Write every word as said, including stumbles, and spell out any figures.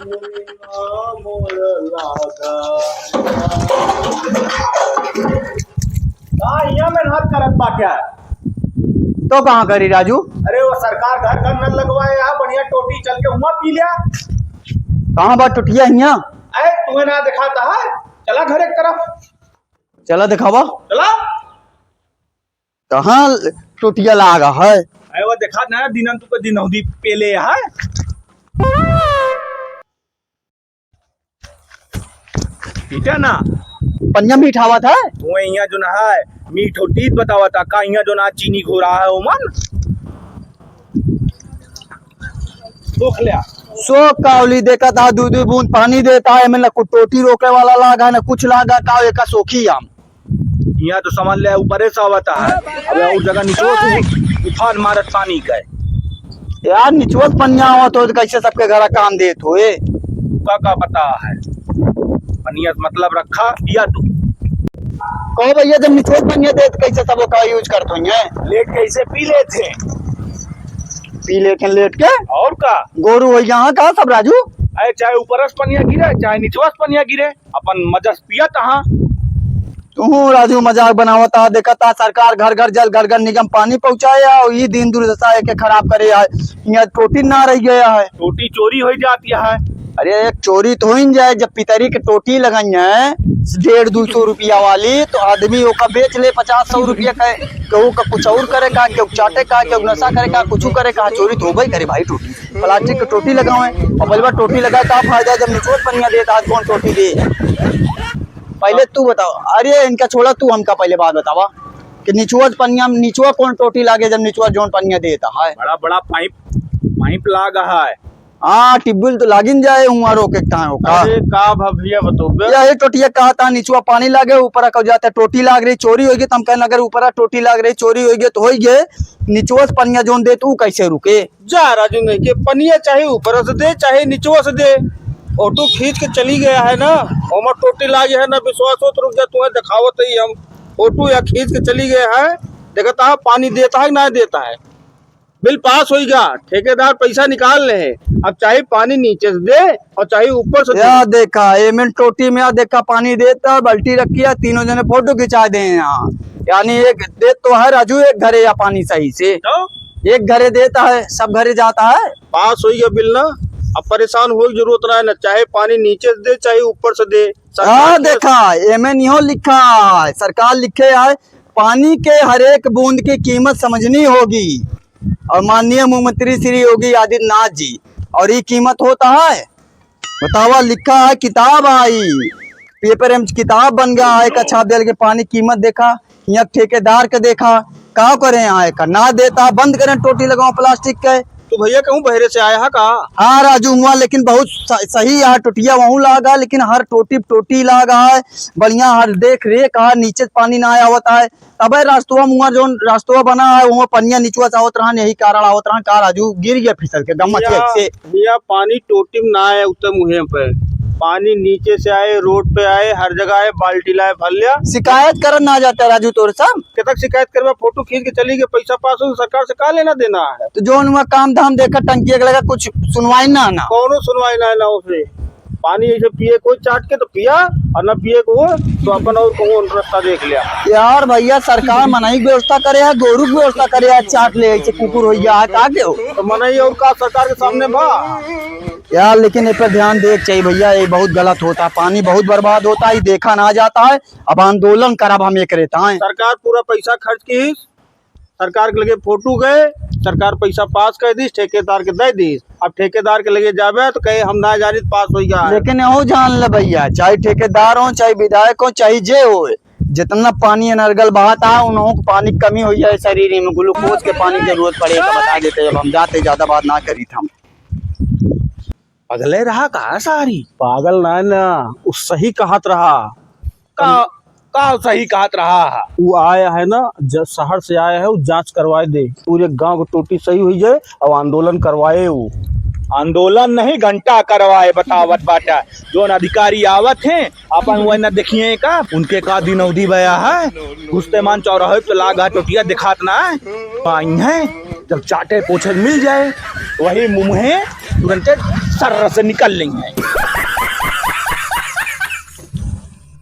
का हियाँ में नाच करत बा क्या? तो कहाँ करी राजू? अरे वो सरकार घर घर नल लगवाए है, बढ़िया टोटी चल के हुआँ पी लिया। कहाँ बा टोटिया हियाँ? अरे तुम्हें ना दिखाता है, चला घर एक तरफ। चला दिखावा। चला। कहाँ टोटिया लागा है? अरे वो देखा ना, दिनन तुके दिनौदी पेले है। पीटा ना। पनिया मीठ आवत है? तुम्हें यहाँ जो ना है, मीठ होती बतावत है, का यहाँ जो ना चीनी घोरा है ओमन? सोख लिया। सोख कावली देखत हा, दू दू बूंद पानी देता है, एमे ना कुछ टोटी रोके वाला लागा, ना कुछ लागा, का एका सोखी हम। यहाँ तो समझ ले, ऊपरे से आवता है। अब और जगह निचोड़ तू उफान मारत पानी का है। यार, निचोड़ पनिया आवत हो तो कैसे सबके घरा काम देत होए? का, का पता है? पनिया से मतलब रखा, पिया तू। कहो भैया, जब निचोड़ पनिया देत, कैसे सब का use करत होइए? लेट कैसे पी लेते हैं? पी लेते हैं लेट के। और का? गोरू हो यहाँ का सब राजू? अरे, चाहे ऊपरस पनिया गिरे, चाहे निचवास पनिया गिरे, अपन मजा से पिया तहाँ। तू राजू मजाक बनावत आ, देखत आ, सरकार घर घर जल, घर घर निगम पानी पहुँचाए आ, और ई दिन दुर्दशा एके खराब करे आ। यहाँ टोटी ना रह गया है। टोटी चोरी हो जाती है। अरे, एक चोरी तो हो ही जाए, जब पितरी के टोटी लगई है डेढ़ दू सौ रुपया वाली, तो आदमी ओका बेच ले पचास सौ रुपया का, केहू का कुछ और करे का, केहू चाटे का, केहू नशा करे का, कुछ करे का, चोरी तो होबे करे भाई। टोटी, प्लास्टिक के टोटी लगावे, और बोलबा टोटी लगा का फायदा जब निचोड़ पनिया दे, तो आज कौन टोटी दे? पहले तू बताओ। अरे इनका छोड़ा, तू हमका पहले बात बतावा कि निचुआ पनिया में निचुआ कौन टोटी लागे जब निचुआ जौन पनिया देता है? बड़ा बड़ा पाइप, पाइप लागा है। हाँ, ट्यूबवेल तो लागिन जाए हुआ रोके का होगा। अरे का भा भैया बतौबे? यही टोटिया कहा था निचुआ पानी लागे, ऊपर का जाता टोटी लाग रही, चोरी होगी, तो हम कहने अगर ऊपर टोटी लाग रही, चोरी होगी तो होई गे, निचुआ से पनिया जौन दे तो ऊ कैसे रुके? जा राजू, नहीं के पनिया चाहे ऊपर से दे, चाहे निचवा से दे, फोटो खींच के चली गया है ना, ओमा टोटी लागी है ना, विश्वास हो तो रुक जा, तुम्हें दिखावत ही हम फोटो या खींच के चली गया है, देखता है पानी देता है कि ना देता है। बिल पास होइगा, ठेकेदार पैसा निकाल ले है, अब चाहे पानी नीचे से दे और चाहे ऊपर से दे। या देखा, एमएन टोटी में या देखा पानी देता, बाल्टी रखी है, तीनों जने फोटो खिंचा दे यहाँ, यानी एक देत तो है राजू एक घरे या पानी सही से। तो? एक घरे देता है, सब घरे जाता है। पास होई गया बिल ना, अब परेशान होई जरूरत ना है ना, चाहे पानी नीचे से दे, चाहे ऊपर से दे, सरकार हाँ, के देखा, एमे निहो लिखा है, सरकार लिखे है, पानी के हर एक बूंद की कीमत समझनी होगी। और माननीय मुख्यमंत्री श्री योगी आदित्यनाथ जी, और ये कीमत होता है, बतावा, लिखा है, किताब आई, पेपर में किताब बन गया है, का छाप दिया, लेकिन पानी कीमत देखा, यहाँ ठेकेदार के देखा, का करें यहाँ का, ना देता, बंद करें, टोटी लगाओ प्लास्टिक के। तो भैया कहूँ बहरे से आया है का? हाँ राजू हुआ, लेकिन बहुत स-, सही है, टोटिया वहूँ लागा, लेकिन हर टोटी टोटी लागा है, बढ़िया हर देख रेख है, नीचे से पानी ना आवत है, तबे रास्तवा मुआ जौन रास्तवा बना है, वहाँ पनिया निचवा से आवत रहन, यही कारण आवत रहन। का राजू गिर गया फिसल के गम्मा हिया, खेत से। हिया पानी टोटी में ना आए, उत्तम मुहे पे पानी नीचे से आए, रोड पे आए, हर जगह आए, बाल्टी लाए भर लिया। शिकायत करन ना जाता राजू तोर सब। के तक शिकायत करबा, फोटो खींच के चली गए, पैसा पास हो, सरकार से का लेना देना है? तो जौन हुआ काम धाम देखा, टंकी के लगा, कुछ सुनवाई ना ना। कौनो सुनवाई ना ना उससे। पानी ऐसे पिए कोई चाट के तो पिया, और ना पिए को हो तो अपन और कौन रास्ता देख लिया। यार भैया, सरकार मनई की व्यवस्था करे है, गोरू की व्यवस्था करे है, चाट ले ऐसे कुकुर हो गया है, का के हो? तो मनई और का सरकार के सामने बा? यार, लेकिन ए पर ध्यान दे के चाहिए भैया, ये बहुत गलत होता है, पानी बहुत बर्बाद होता है, ये देखा ना जाता है। अब आंदोलन करब हम एक रहता है। सरकार पूरा पैसा खर्च की, सरकार के लगे फोटो गए, सरकार पैसा पास कर दीस, ठेकेदार के दे दीस। अब ठेकेदार के लगे जाबे तो कहे, "हम ना जानित, पास होई गया है।" लेकिन यहू जान ले भैया, चाहे ठेकेदार हो, चाहे विधायक हो, चाहे जे हो, जितना पानी अनर्गल बहाता है, उन्हों को पानी की कमी होई है शरीर में, ग्लूकोज के पानी की जरूरत पड़े, तो बता देते, अब हम जाते, ज्यादा बात ना करी था हम। पगले रहा का सारी? पागल ना है ना, उ सही कहत रहा। का, का सही कहत रहा है? उ आया है ना, ज-, शहर से आया है, उ जांच करवाए दे। पूरे गांव को टोटी सही हुई जाए, अब आंदोलन करवाए उ। आंदोलन नहीं, घंटा करवाए, बतावत बाटा। जौन अधिकारी आवत हैं, अपन वही ना देखिए का, उनके का दिनौदी बया है, घुसते मान चौराहे पे लागा टोटिया दिखात ना है। आई हैं, जब चाटे पोछे मिल जाए, वही मुँहे तुरंते सर्र से निकल लेंगे।